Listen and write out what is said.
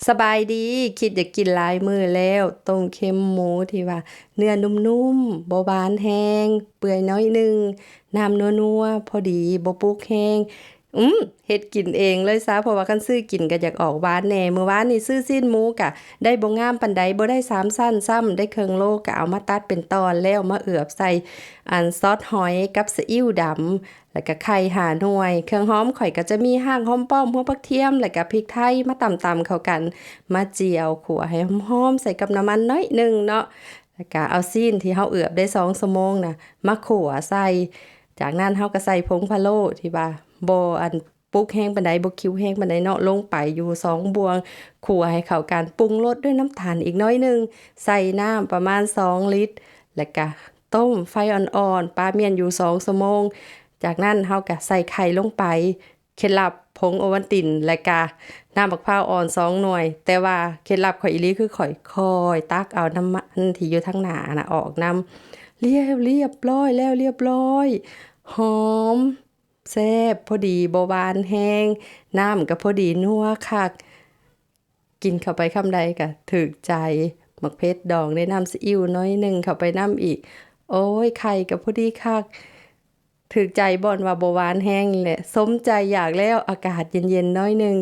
ສະບາຍດີ ຄິດຢາກກິນຫຼາຍມື້ແລ້ວ ຕົ້ມເຄັມໝູທີ່ວ່າເນື້ອນຸ້ມໆ ບໍ່ຫວານແຮງ ເປື່ອຍໜ້ອຍໜຶ່ງ ນ້ຳນົວໆ ພໍດີ ບໍ່ປຸກແຮງ. ອືມ ເຮັດກິນເອງເລີຍຊະ ເພາະວ່າຄັນຊື້ກິນກໍຢາກອອກຫວານແດ່. ມື້ວານນີ້ຊື້ຊີ້ນໝູກະໄດ້ບໍ່ງາມປານໃດ ບໍ່ໄດ້ສາມຊັ້ນຊ້ຳ ໄດ້ເຄິ່ງໂລ ກະເອົາມາຕັດເປັນຕອນ ແລ້ວມາເອືອບໃສ່ອັນຊອດຫອຍກັບສະອິ້ວດຳ ແລ້ວກະໄຂ່ຫ້າໜ່ວຍ. ເຄື່ອງຫອມຂ້ອຍກໍຈະມີຮາກຫອມປ້ອມ, ຫົວຜັກທຽມ ແລ້ວກະພິກໄທ ມາຕຳໆເຂົ້າກັນ ມາຈຽວ ຂົ້ວໃຫ້ຫອມໆ ໃສ່ກັບນ້ຳມັນໜ້ອຍໜຶ່ງເນາະ. ແລ້ວກະເອົາຊີ້ນທີ່ເຮົາເອືອບໄດ້ສອງຊົ່ວໂມງນະ ມາຂົ້ວໃສ່. ຈາກນັ້ນເຮົາກໍໃສ່ຜົງພະໂລ້ທີ່ວ່າບໍ່ອັນປຸກແຮງປານໃດ ບໍ່ຄິວແຮງປານໃດເນາະ ລົງໄປຢູ່ສອງບ່ວງ ຂົ້ວໃຫ້ເຂົ້າກັນ ປຸງລົດດ້ວຍນ້ຳຕານອີກໜ້ອຍໜຶ່ງ ໃສ່ນ້ຳປະມານສອງລິດ ແລ້ວກະ ຕົ້ມໄຟອ່ອນໆ ປາມ້ຽນຢູ່ສອງຊົ່ວໂມງ. ຈາກນັ້ນເຮົາກະໃສ່ໄຂ່ລົງໄປ ເຄັດລັບ ຜົງໂອວັນຕິນ ແລະກະນ້ຳບັກພ້າວອ່ອນສອງໜ່ວຍ. ແຕ່ວ່າເຄັດລັບຂ້ອຍອີ່ຫຼີຄືຂ້ອຍຄ່ອຍຕັກເອົານ້ຳມັນທີ່ຢູ່ທາງໜ້ານະອອກນຳ. ລຽບ ລຽບຮ້ອຍແລ້ວ ລຽບຮ້ອຍ ຫອມ ແຊບ ພໍດີ ບໍ່ຫວານແຮງ ນ້ຳກະພໍດີນົວຄັກ. ກິນເຂົ້າໄປຄຳໃດກະຖືກໃຈ. ໝາກເຜັດດອງ ໄດ້ນ້ຳຊີອິ້ວໜ້ອຍໜຶ່ງເຂົ້າໄປນຳອີກ. ໂອ້ຍ ໄຂ່ກະພໍດີຄັກ ຖືກໃຈບ່ອນວ່າບໍ່ຫວານແຮງນີ້ແຫຼະ. ສົມໃຈຢາກແລ້ວ ອາກາດເຢັນໆໜ້ອຍໜຶ່ງ